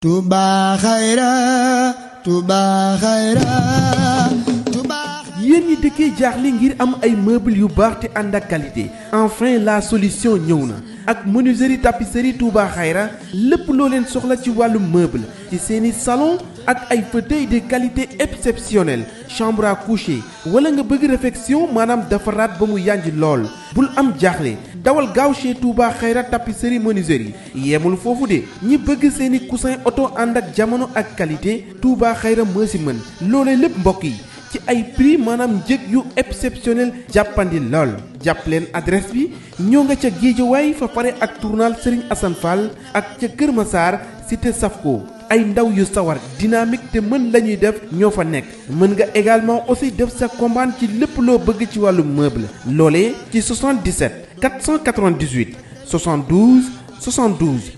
Touba Khayra Touba Khayra Touba. yéen ñi dëkkee jaaxle ngir am ay meubles yu baax te ànd ak qualité enfin la solution ñëw na ak menuiserie tapisserie Touba Khayra lépp loo leen soxla ci wàllu meuble ci seeni salon ak ay fauteuils de qualité exceptionnelle chambre à coucher wala nga bëgg réfection maanaam defaraat ba mu yànj lool bul am jaaxle dawal gaaw chez Touba Khayra tapisserie menuiserie yemul foofu de ñi bëgg seeni coussin oto ànd ak jamono ak qualité Touba Khayra moo si mën loolee lépp mbokk yi ci ay prix maanaam njëg yu exceptionnel jàppandi lool jàpp leen adresse bi ñoo nga ca Guédiawaye fa pare ak tournal Serigne Assane Fall ak ca Kër Massar cité Safko ay ndaw yu sawar dynamique te mën lañuy def ñoo fa nekk mën nga également aussi def sa commande ci lépp loo bëgg ci wàllu meuble loolee ci 77 498 72 72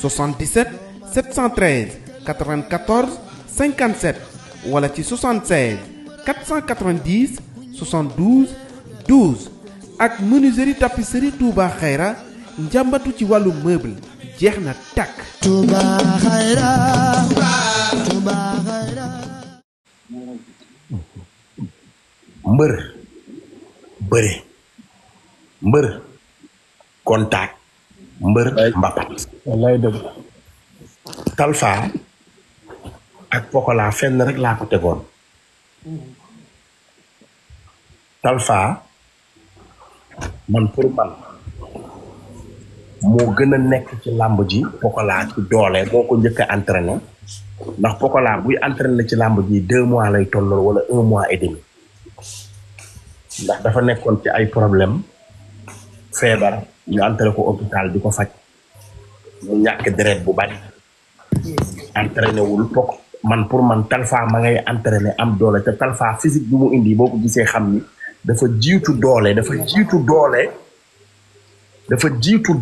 77 713 94 57 wala ci 76 490 72 12 ak menuiserie tapisserie Touba Khayra njàmbatu ci wàllu meuble jeex na tàkk. Touba Khayra Touba Khayra. mbër bëre mbër contact mbër mbapat wallaay dëgg Talfa ak Pokola fenn rek laa ko tegoon Talfa man pour man moo gën a nekk ci làmb ji Pokola ci doole moo ko njëkk a entraîné ndax Pokola buy entraîné ci làmb ji 2 mois lay tollool wala 1 mois et demi ndax dafa nekkoon ci ay problème feebar ñu entré ko hôpital di ko faj mu ñàkk deret bu bari entraîné wul man pour man Talfa ma ngay entraîné am doole te Talfa physique bi mu indi boo ko gisee xam ni dafa jiitu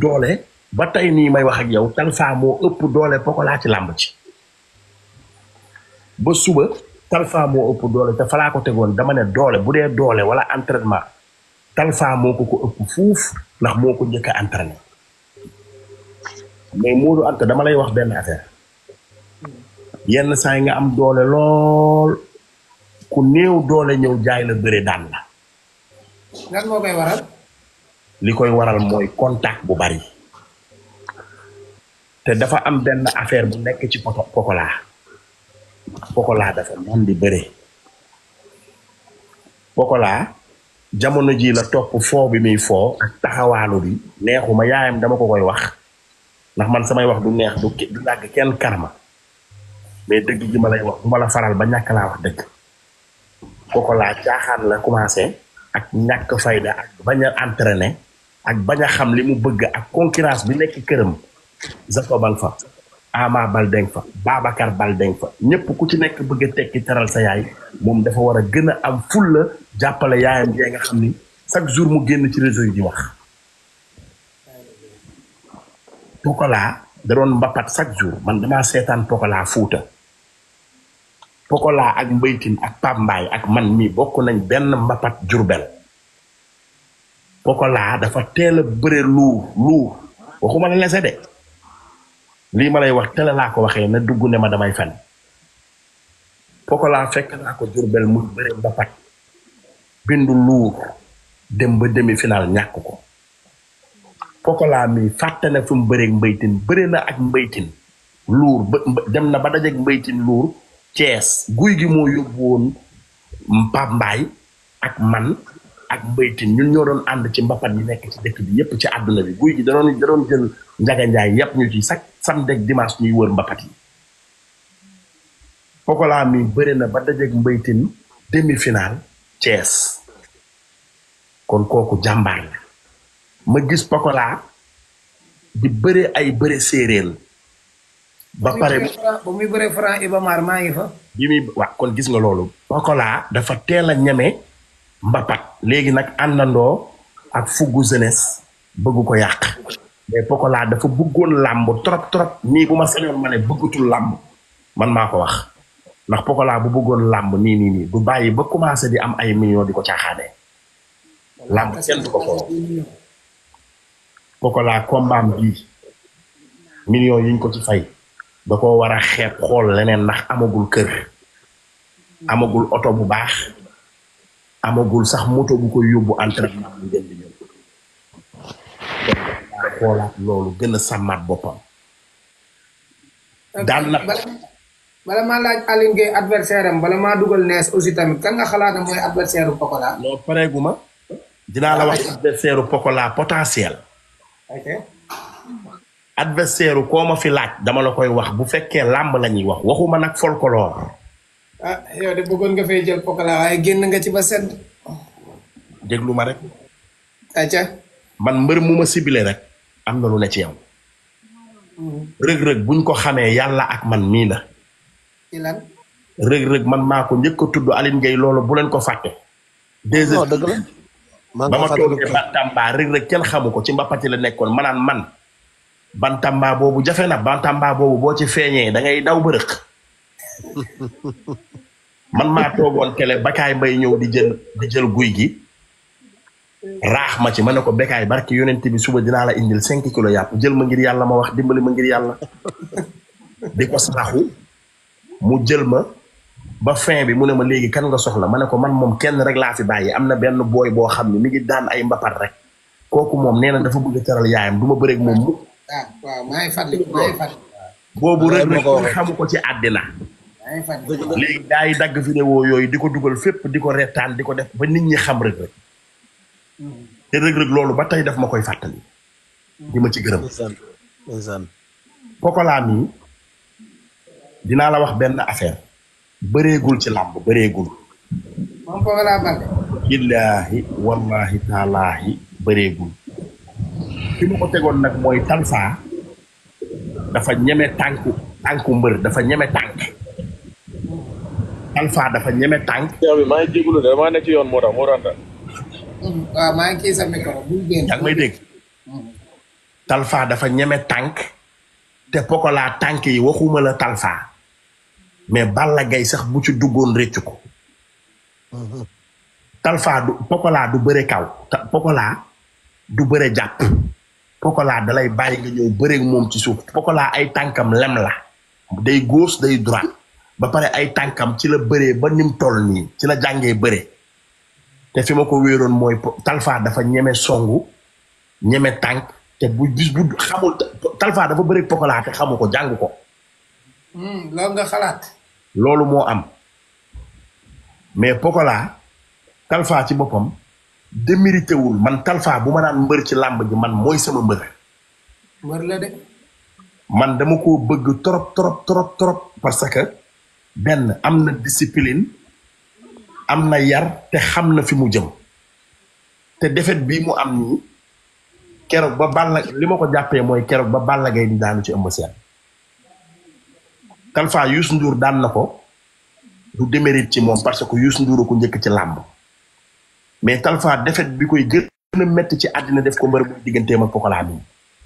doole ba tey nii may wax ak yow Talfa moo ëpp doole Pokola ci làmb ci ba suba Talfa moo ëpp doole te fa laa ko tegoon dama ne doole bu dee doole wala entraînement Talfa moo ko ëpp fuuf ndax moo ko njëkk a entraîné mais Modou Anta dama lay wax benn affaire yenn saa yi nga am doole lool ku néew doole ñëw jaay la bëre daan la. lan moo koy waral. li koy waral mooy contact bu bari te dafa am benn affaire bu nekk ci Pokola dafa mën di bëre Pokola jamono ji la topp foo bi muy foo ak taxawaalu bi neexuma yaayam dama ko koy wax ndax man samay wax du neex du dàgg kenn karma mais dëgg ji ma lay wax du ma la faral ba ñàkk laa wax dëgg Pokola caaxaan la commencé ak ñàkk fayda ak bañ a entraîné ak bañ a xam li mu bëgg ak concurrence bi nekk këram Jacob Bang fa Ama Baldé fa Babacar Baldé fa ñëpp ku ci nekk bëgg a tekki teral sa yaay moom dafa war a gën a am fulla jàppale yaayam jee nga xam ni chaque jour mu génn ci réseau yi di wax Pokola da doon mbapat chaque jour man damaa seetaan Pokola Fuuta Pokola ak Mbaytin ak Pambaay ak man mii bokk nañ benn mbapat Jurbel Pokola dafa teel a bëre luur waxuma la lese de lii ma lay wax tele laa ko waxee na dugg ne ma damay fen Pokola fekk naa ko Jurbel muy bëre mbapat bindu luur dem ba demi final ñàkk ko Pokola mi fàtte na fu mu bëreeg Mbaytin bëre na ak Mbaytin luur dem na ba dajeeg Mbaytin luur Cees guy gi moo yóbbu woon Pambaay ak man ak Mbaytin ñun ñoo doon ànd ci mbapat yi nekk ci dëkk bi yépp ci àdduna bi guy gi da doon jël njaganjaay yépp ñu ci chaque samedi ak dimanche ñuy wër mbapat yi Pokola mi bëre na ba dajeeg Mbaytin demi final Cees kon kooku jàmbaar la ma gis Pokola di bëre ay bëre séeréer ba pare ba muy bëre Franc Iba Mar maa ngi fa. bi muy wax kon gis nga loolu. Pokola dafa teel a ñeme mbapat léegi nag àndandoo ak fuggu jeunesse bëggu ko yàq mais Pokola dafa bëggoon làmb trop nii bu ma sañoon ma ne bëggatul làmb man maa ko wax ndax Pokola bu bëggoon làmb nii du bàyyi ba commencé di am ay millions di ko caaxaanee làmb kenn du ko xool Pokola combat bii millions yiñ ko ci fay da ko war a xeeb xool leneen ndax amagul kër amagul oto bu baax amagul sax moto bu koy yóbbu entraînement bu gën di ñëw xoolaat loolu gën a sàmmaat boppam daan na bala maa laaj Aline Gueye adversaire am bala maa dugal nees aussi tamit kan nga xalaat ne mooy adversaire u Pokola. non pareeguma dinaa la wax adversaire u Pokola potentiel ok adversaire koo ma fi laaj dama la koy wax bu fekkee làmb la ñuy wax waxuma nag folklore. ah yow de bëggoon nga fay jël Pokola waaye génn nga ci ba sedd. déglu ma rek. acca. man mbër mu ma ciblé rek am na lu ne ci yow. rëg-rëg buñ ko xamee yàlla ak man mii la. ci lan. rëg-rëg man maa ko njëkk a tudd Aline Gueye loolu bu leen ko fàtte. non dëgg la. ba ma toogee Bantamba rëg-rëg kenn xamu ko ci mbapati la nekkoon ma naan man. Bantamba boobu jafe na Bantamba boobu boo ci feeñee da ngay daw bërëq man maa toogoon télé Bakaay Mbay ñëw di jël guy gi raax ma ci ma ne ko Bakaay barki yonent bi suba dinaa la indil 5 kilos yàpp jël ma ngir yàlla ma wax dimbali ma ngir yàlla di ko saraxu mu jël ma ba fin bi mu ne ma léegi kan nga soxla ma ne ko man moom kenn rek laa fi bàyyi am na benn booy boo xam ne mi ngi daan ay mbapat rek kooku moom nee na dafa bëgg teral yaayam du ma bëreeg moom mu waaw maa ngi fàttali maa ngi fàttali. boobu rek xamu ko ci àddina. léegi gaa yi dagg vidéo yooyu di ko dugal fépp di ko reetaan di ko def ba nit ñi xam Reug Reug te Reug Reug loolu ba tey daf ma koy fàttali. di ma ci gërëm. Pokola mi dinaa la wax benn affaire bëreegul ci làmb bëreegul. moom Pokola Baldé. billaahi wallaahi taalaahi bëreegul. fi ma ko tegoon nag mooy Talfa dafa ñeme tànku mbër dafa ñeme tànk Talfa dafa ñeme tànk. yow bi maa ngi jégalu de maa nekk ci yoon moo tax moo ranta. waaw maa ngi kii sa micro bu génn. yaa ngi may dégg. Talfa dafa ñeme tànk te Pokola tànk yi waxuma la Talfa mais Balla Gaye sax bu ci duggoon réccu ko. Talfa du Pokola du bëre kaw Pokola du bëre jàpp. Pokola dalay bàyyi nga ñëw bëreeg moom ci suuf Pokola ay tànkam lem la day gauche day droite ba pare ay tànkam ci la bëree ba nim toll nii ci la jàngee bëre te fi ma ko wéeroon mooy Talfa dafa ñeme songu ñeme tànk te bu bis bu xamul Talfa dafa bëreeg Pokola te xamu ko jàng ko. loolu nga xalaat. loolu moo am mais Pokola Talfa ci boppam. démérité wul man Talfa bu ma naan mbër ci làmb ji man mooy sama mbër. mbër la de. man dama ko bëgg trop parce que benn am na discipline am na yar te xam na fi mu jëm te defet bii mu am nii keroog ba Balla li ma ko jàppee mooy keroog ba Balla Gaye di daanu ci Eumeu Sène Talfa Youssou Ndour daan na ko du démérite ci moom parce que Youssou Ndour ko njëkk ci làmb mais Talfa defet bi koy gën a métti ci àddina def ko mbër muy digganteem ak Pokola mi.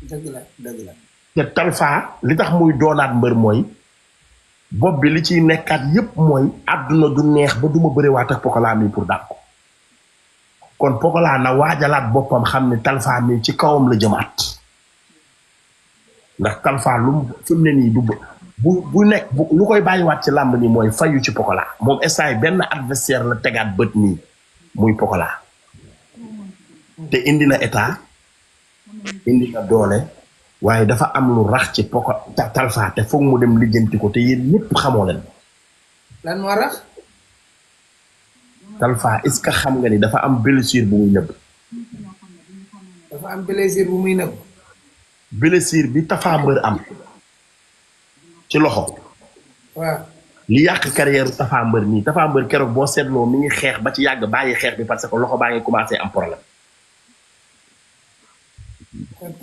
dëgg la dëgg la. te Talfa li tax muy doonaat mbër mooy bopp bi li ciy nekkaat yépp mooy àdduna du neex ba duma bëriwaat ak Pokola mi pour daan ko kon Pokola na waajalaat boppam xam ne Talfa mi ci kawam la jëmaat ndax Talfa lu fi mu ne nii du bu nekk lu koy bàyyiwaat ci làmb nii mooy fayu ci Pokola moom instant benn adversaire la tegaat bët nii muy Pokola te indi na état indi na doole waaye dafa am lu rax ci Talfa te foog mu dem lijjanti ko te yéen ñëpp xamoo leen. lan moo rax. Talfa est-ce que xam nga ni dafa am blessure bu muy nëbb. dafa am blessure bu muy nëbb. blessure bi Tapha Mbeur am ci loxo. waaw. li yàq carrière Tapha Mbeur nii Tapha Mbeur keroog boo seetloo mi ngi xeex ba ci yàgg bàyyi xeex bi parce que loxo baa ngi commencé am problème.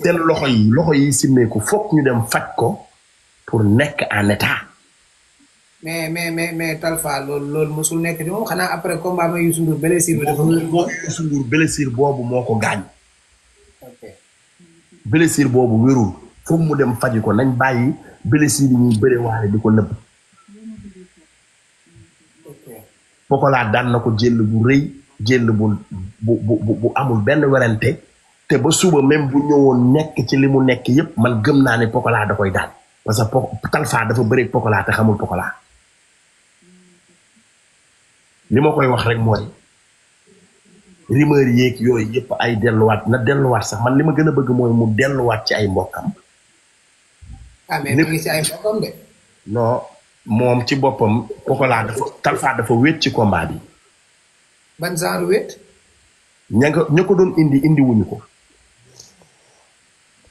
seen loxo yi simmeeku foog ñu dem faj ko pour nekk en état. mais Talfa loolu mosul nekk di moom xanaa après combat ma Youssou Ndour blessure bi dafa. Youssou Ndour blessure boobu moo ko gaañ. ok blessure boobu wérul foog mu dem faji ko nañ bàyyi blessure yi ñuy bëre waale di ko nëbb. Pokola daan na ko jël bu rëy jël bu amul benn werante te ba suba même bu ñëwoon nekk ci li mu nekk yépp man gëm naa ne Pokola da koy daan parce que Talfa dafa bëri Pokola te xamul Pokola li ma koy wax rek mooy rumeur yeeg yooyu yëpp ay delluwaat na delluwaat sax man li ma gën a bëgg mooy mu delluwaat ci ay mbokkam. ah mais mu ngi ci ay mbokkam de. non moom ci boppam Pokola dafa Talfa dafa wéet ci combat bi. ban genre wéet. ña ko doon indi wuñu ko.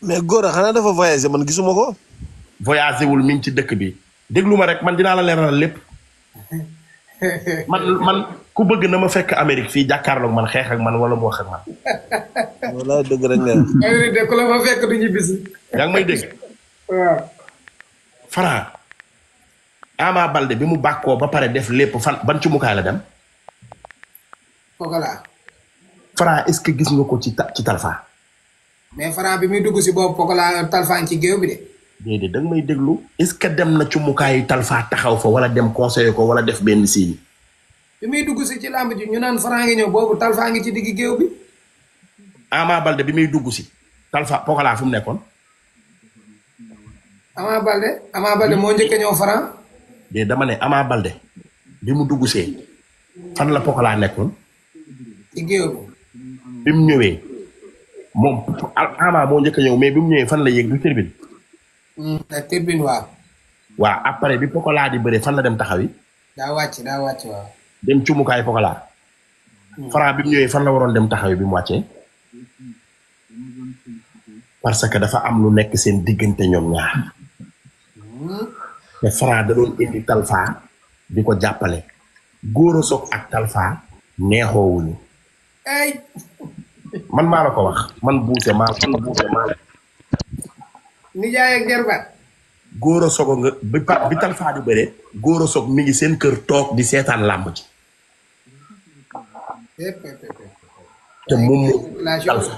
mais góor a xanaa dafa voyagé man gisuma ko. voyagé wul mi ngi ci dëkk bi déglu ma rek man dinaa la leeral lépp. man ku bëgg na ma fekk Amérique fii jàkkaarloog man xeex ak man wala mu wax ak man. wala dëgg rek nga. Amérique de ku la ma fekk du ñu bis. yaa ngi may dégg. waaw. Franc Ama Baldé bi mu bàkkoo ba pare def lépp fan ban ci mukaay la dem. Pokola. Franc est-ce que gis nga ko ci Talfa. mais Franc bi muy dugg si boobu Pokola Talfa ci géew bi de. déedéet da nga may déglu. est-ce que dem na ci mukaayu Talfa taxaw fa wala dem conseiller ko wala def benn signe. bi muy dugg si ci làmb ji ñu naan Franc ngi ñëw boobu Talfa ngi ci digg géew bi. Ama Baldé bi muy dugg si Talfa Pokola fu mu nekkoon. Ama Baldé moo njëkk a ñëw Franc. de dama ne Ama Baldé bi mu dugg see fan la Pokola nekkoon. ci géew bi. bi mu ñëwee moom Ama moo njëkk a ñëw mais bi mu ñëwee fan la yéeg du tribune. tribune waaw. waaw après bi Pokola di bëre fan la dem taxawi. daa wàcc waaw. dem cumukaay Pokola. Franc bi mu ñëwee fan la waroon dem taxawi bi mu wàccee. parce que dafa am lu nekk seen diggante ñoom ñaar. te Franc da doon indi Talfa di ko jàppale. Gora Sock ak Talfa neexoowuñu. ay. man maa la ko wax man buuse maa. nijaay ak jarbaat. Gora Sock nga bi Talfa di bëre. Gora Sock mi ngi seen kër toog di seetaan làmb ji. te moom Talfa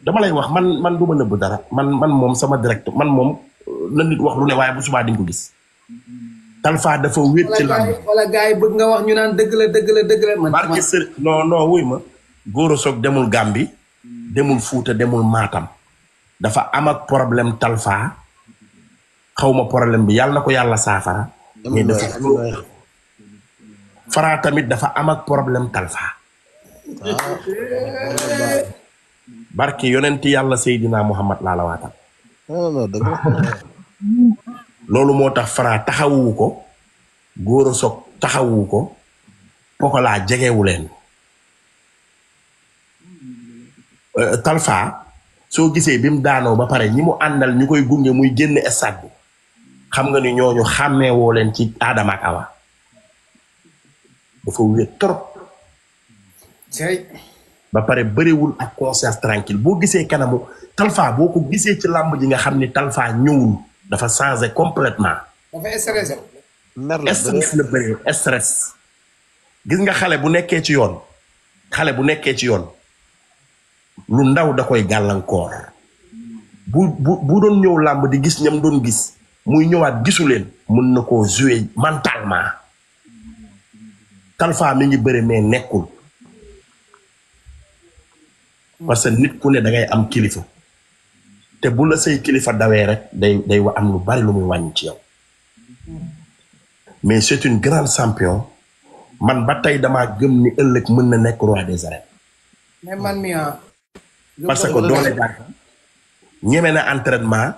dama lay wax man du ma nëbb dara man moom sama direct man moom na nit wax lu ne waaye bu subaa di nga ko gis. Talfa dafa wéet ci làmb. wala gars yi bëgg nga wax ñu naan dëgg la. man barke sër non wuy ma. Gora Sock demul Gàmbi demul Fuuta demul Maatam dafa am ak problème Talfa xawma problème bi yàlla na ko yàlla saafara. mais dafa Franc tamit dafa am ak problème Talfa. barke yonenti yàlla Seydina Muhammad laa la waatal. loolu moo tax Franc taxawu ko Gora Sock taxawu ko Pokola jegewu leen. Talfa soo gisee bi mu daanoo ba pare ñi mu àndal ñu koy gunge muy génn stade bi xam nga ni ñooñu xàmmeewoo leen ci Adama ak Awa dafa wéet trop. ba pare bëriwul ak conscience tranquille boo gisee kanamu Talfa boo ko gisee ci làmb ji nga xam ni Talfa ñëwul dafa changé complètement. dafa stressé. stress la bëree stress. gis nga xale bu nekkee ci yoon. lu ndaw da koy gàllankoor. bu doon ñëw làmb di gis ñam doon gis muy ñëwaat gisu leen mën na koo jouer mentalement. Talfa mi ngi bëri mais nekkul. parce que nit ku ne da ngay am kilifa. te bu la say kilifa dawee rek day am lu bari lu muy wàññi ci yow. mais c'est une grande champion. man ba tey damaa gëm ni ëllëg mën na nekk roi des arènes. mais man mi parce que doole jàng ñeme na entraînement.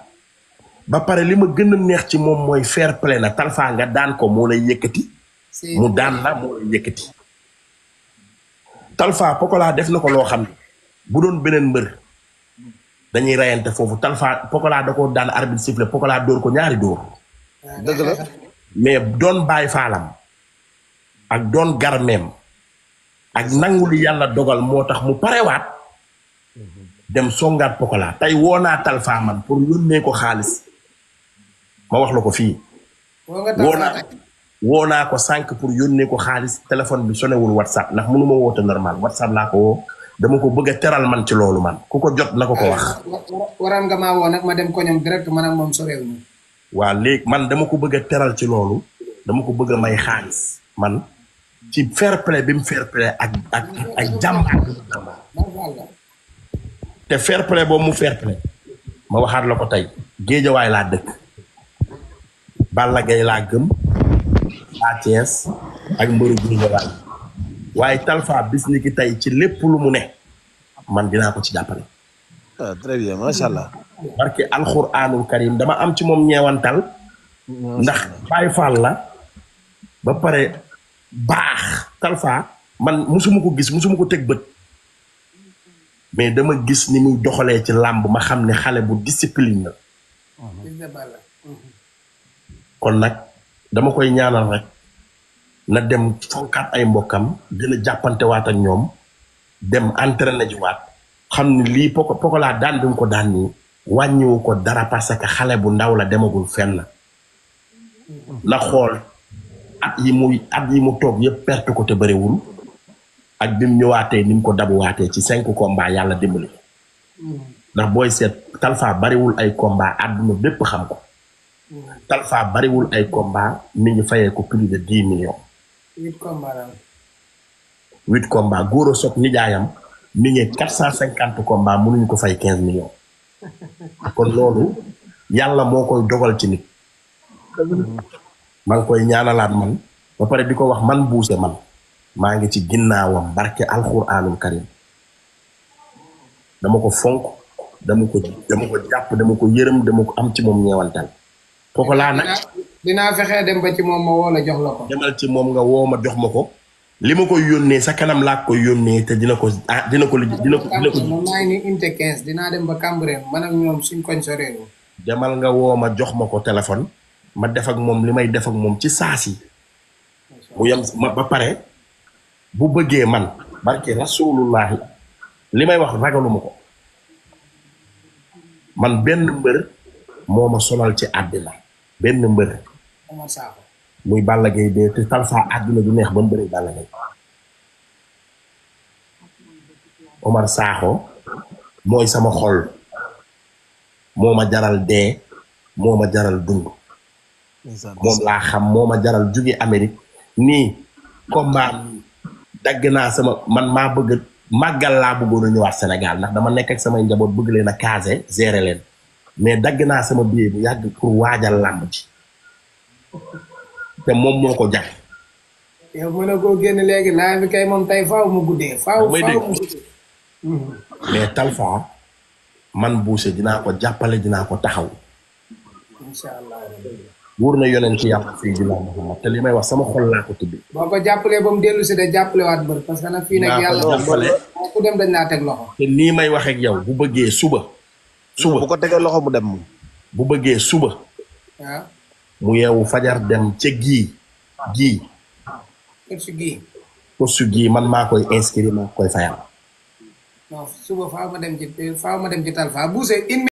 ba pare li ma gën a neex ci moom mooy fair play na Talfa nga daan ko moo lay yëkkati. mu daan la moo lay yëkkati. Talfa Pokola def na ko loo xam ne bu doon beneen mbër dañuy rayante foofu Talfa Pokola da ko daan arbitre sifflé Pokola dóor ko ñaari dóor. dëgg la. mais doon bàyyi faalam ak doon garmeem ak nangu li yàlla dogal moo tax mu parewaat dem songaat Pokola tey woo naa Talfa man pour yónnee ko xaalis ma wax la ko fii. woo naa ko sànq pour yónnee ko xaalis téléphone bi sonewul WhatsApp ndax mënuma woote normal WhatsApp laa ko woo dama ko bëgg a teral man ci loolu man ku ko jot na ko wax. waroon nga maa woo nag ma dem ko ñoom direct man ak moom soreewuñu. waa léegi man dama ko bëgg a teral ci loolu dama ko bëgg a may xaalis man ci fair play bi mu fair play ak jàmbaar te fair play boobu mu fair play ma waxaat la ko tey géejawaay laa dëkk Balla Gaye laa gëm Sa Thiès ak mbëru Guédiawaye waaye Talfa bis ni ki tey ci lépp lu mu ne man dinaa ko ci jàppale. ah très bien macha allah. barke alxuraanul karim dama am ci moom ñeewantal ndax Baay Faal la ba pare baax. Talfa man musuma ko gis musuma ko teg bët mais dama gis ni muy doxalee ci làmb ma xam ne xale bu discipline la. kon nag dama koy ñaanal rek na dem fonkaat ay mbokkam gën a jàppante waat ak ñoom dem entraîné ji waat xam ni lii Pokola daan bi mu ko daan nii wàññiwu ko dara parce que xale bu ndaw la demagul fenn na xool at yi mu toog yëpp perte ko te bëriwul ak bi mu ñëwaatee ni mu ko dabuwaatee ci 5 combats yàlla dimbali ndax booy seet Talfa bariwul ay combats àdduna bépp xam ko Talfa bariwul ay combats mi ngi fayee ko plus de 10 millions. 8 combats la. 8 combats Goro Sock nijaayam mi ngi 450 combats mënuñu ko fay 15 millions kon loolu yàlla moo koy dogal ci nit. maa ngi koy ñaanalaat man ba pare di ko wax man Boucher man maa ngi ci ginnaawam barke alxuraanul karim dama ko fonk dama ko jàpp dama ko yërëm dama ko am ci moom ñeewantal. Pokola nag dinaa fexe dem ba ci moom ma woo la jox la ko. demal ci moom nga woo ma jox ma ko li ma koy yónnee sa kanam laa koy yónnee te dina ko. man maa ngi nii unité 15 dinaa dem ba Cambérène man ak ñoom suñ koñ soreeru. demal nga woo ma jox ma ko téléphone ma def ak moom li may def ak moom ci saasi mu yem ma ba pare bu bëggee man barke rasulullahi li may wax ragaluma ko man benn mbër moo ma sonal ci àddina benn mbër Omar Sakho muy Balla Gaye de te Talfa àddina du neex ba mu bëri Balla Gaye Omar Sakho mooy sama xol moo ma jaral dee moo ma jaral dund moom laa xam moo ma jaral jóge Amérique nii combat dagg naa sama man maa bëgg màggal laa bëggoon a ñëwaat Sénégal ndax dama nekk ak samay njaboot bëgg leen a caser gérer leen mais dagg naa sama billet bu yàgg pour waajal làmb ji te moom moo ko jax yow mën a koo génn léegi laa bi kay moom tey faaw mu guddee faaw mu guddee mais Talfa man Boucher dinaa ko jàppale dinaa ko taxaw incha allah wóor na yonent ci yàlla fii dinaa Muhammad te li may wax sama xol laa ko tuddi boo ko jàppalee ba mu dellu si de jàppale waat bër parce que nag fii nag yàlla ku dem dañ laa teg loxo te nii may wax ak yow bu bëggee suba bu ko tegee loxo mu dem moom bu bëggee suba waaw mu yeewu fajar dem ca gii su gii man maa koy inscrire maa koy fayal non suba faaw ma dem ci Talfa Boucher